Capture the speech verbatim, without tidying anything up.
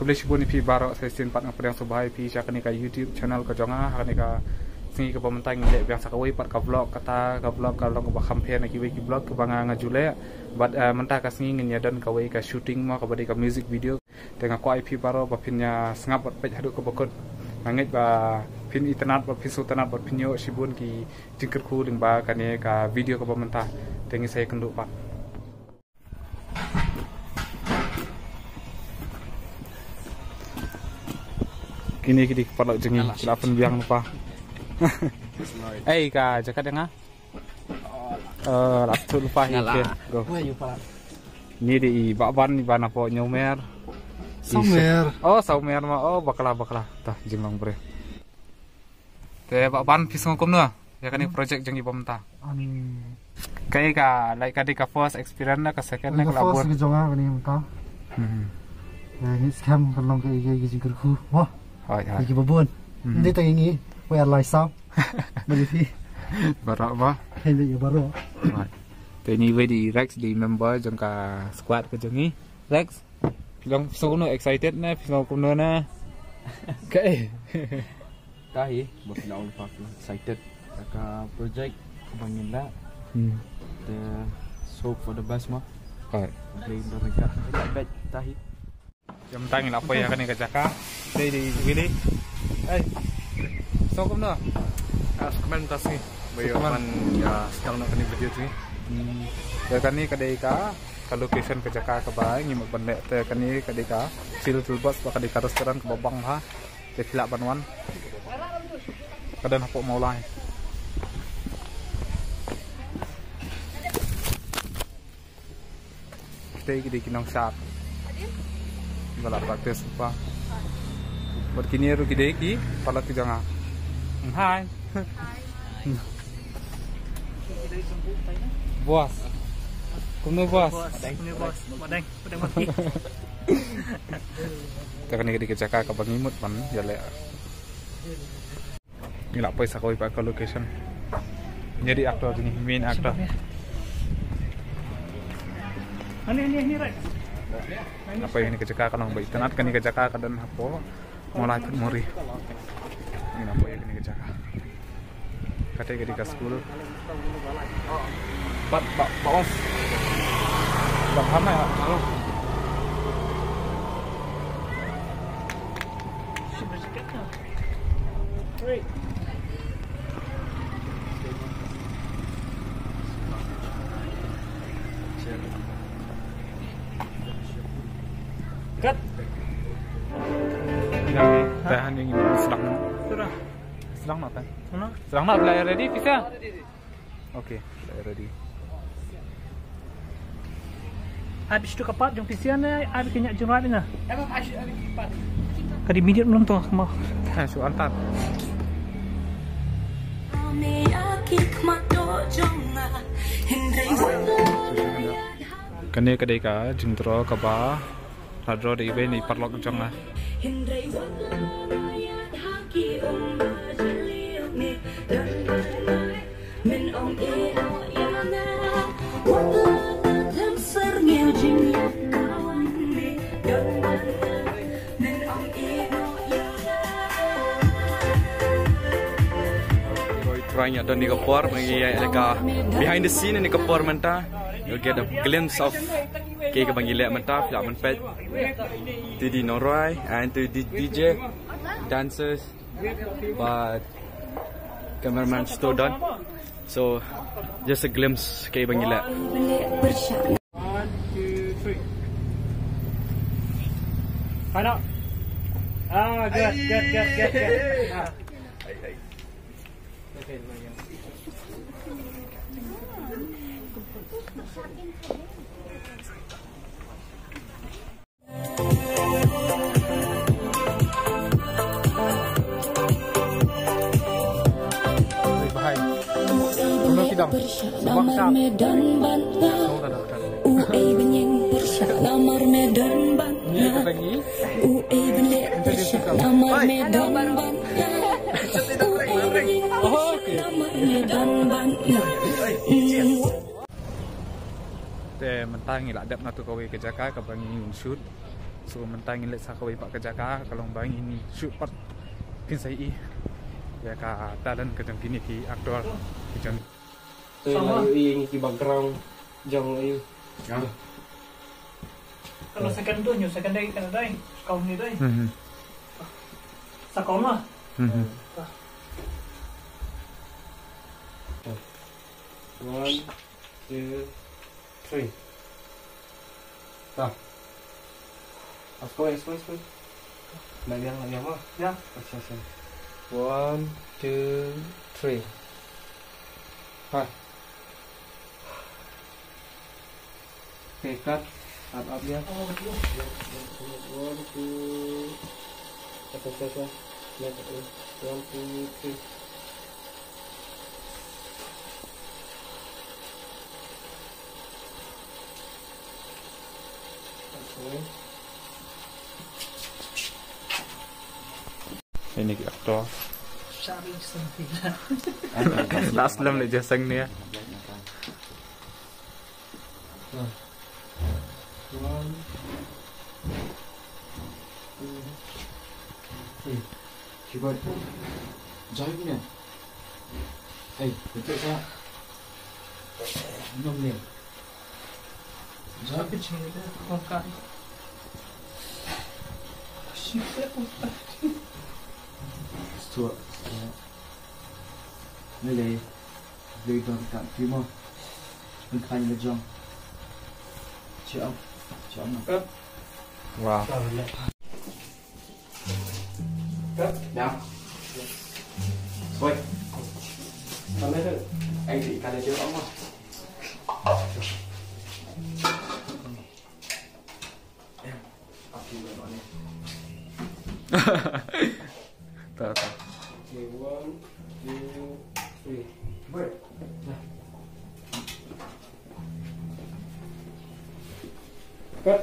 Khublei shibun ïa phi baroh, sa shisien pat nga pdiang sngewbha ïa phi sha kane ka YouTube channel ka jong nga. Ha kane ka sngi kaba mynta ngi leh biang sa kawei pat ka vlog, kata ka vlog ka long kaba kham pher na kiwei ki vlog kiba nga nga ju leh. Bad, eh, mynta ka sngi ngin ïa don kawei ka shooting mo, kaba dei ka music video. Te nga kwah ïa phi baroh ba phin ïa sngap bad peit haduh kaba kut. Nga ngeit ba phin itynnad bad phin sngewtynnad bad phin ïoh shibun ki jingkyrkhu lyngba kane ka video kaba mynta. Te ngin sa ïakynduh pat. Kine ki dei ki paralok jong ngi, ki la pynbiang lypa. Ei, ka jaka dang ha? Eh, la sut lypa hi. Nga la. Okay, go. Where you park? Ni dei i Bah Ban, i Ban hapoh Ñiewmer. Sawmer. Oh, Sawmer ma. Oh, bakla, bakla. Tah, jinglong bre. Te Bah Ban, phi sngew kumno ïa kane project jong ngi ba mynta? Ani. Kaei ka, like, ka dei ka first experience ne, ka second ne, ka la bun? First ka jong nga kane mynta. Hmm. Ngi skhem ka long ka, ka, ka jingkyrkhu. Wah. Hoi, hoi. Ki ba bun. Hmm. Ngi tang ngi, wei ar lai saw. Bagi phi. Baroh ba. Hei, ngi baroh. Hoi. Te ni wei dei Rex, dei member jong ka squad ka jong ngi. Rex, phi long, phi sngew kumno, excited ne, phi sngew kumno ne? Kaei. Tahi, ba phi long excited ïa ka project kaba ngin leh. Hmm. Te, so for the best mo. Alright. Play the record. Tahi. Jam tang ngi la poi ïa kane ka jaka. Dei dei Willy. Ei. So kumno? Ah, sa kmen mynta sngi. Ba ïoh ban ïa sdang noh kane video jong ngi. Hmm. Ïa kane ka dei ka, ka location ka jaka kaba ngi mut ban leh, te kane ka dei ka Chill Chill Boss ba ka dei ka restaurant kaba bang bha. Te phi lah ban wan. Ka don hapoh Mawlai. Kita ki dei ki nongshad. Ba la practice lypa. Bad kine ruh ki dei ki paralok ki jong nga. Hai. Boss. Kumno boss? Kumno boss? Madeng, madeng mati. Te kane ka dei ka jaka kaba ngi mut ban ïaleh. Ngi la poi sa kawei pat ka location. Ngi dei actor jong ngi, main actor. Ani, ani, ani, right. Ngi la poi ha kane ka jaka, ka long ba itynnad kane ka jaka, ka don hapoh Mawlai Photmori. Ngi la poi ha kane ka jaka. Kata ka dei ka school. Pat, pat, pat, was. Bang hana ya. Halo. Cut. Tahan yang ini sedang. Sudah. Sedang nak, Tan? Mana? Sedang nak, bila ready, bisa? Okay, ready. Ai bish tu ka part jong pisian ne, ai bish kynjat jingrat ne. Ka dei minit mynta ma. Ha, shu antar. Kane ka dei ka jingdraw kaba la draw da iwei na i paralok jong nga. Roi, ngi don ni ka por, ngi ïa ka behind the scene ni ka por mynta. You'll get a glimpse of kaei kaba ngi leh mynta, phi lah ban peit. Te dei nongrwai, and te dei D J, dancers, bad cameraman Stodan. So, just a glimpse kaei ba ngi leh. One, two, three. Find out. Ah, good, good, good, good, good. Ah. Te mynta ngi la dep na tu kawei ka jaka kaba ngi shoot. So mynta ngin leit sa kawei pat ka jaka, ka long ba ngin shu pat phin sa ïohi ïa ka talent ka jong kine ki actor ki jong. Te la ïohi ïa ngi ki background jong ïa. Ka la second tu, nyu second dei, ka la dei. Second ni dei. Mhm. Second lah. Mhm. One, two, three. Ta. Askoi, askoi, askoi. Lait biang, lait biang mo. Ya. Acha, acha. One, two, three. Ha. Okay, cut. Up, up, ya. One, two. Acha, acha, acha. Left, one, two, three. Okay. Ini ki actor. Last lem le jasang ni ya. One, two, three. Cuba. Jai punya. Hey, betul tak? Minum ni. Jai. Stua. Ni le. Blei don kan ti mo. Pynkhang le jong. Chiam. Chiam. Wow. Cut. Ya. Woi. Mana tu? Ai di kana je Allah. Aku nak ni. Tak, tak. Okay, one, two, three. Wait. Dah. Cut.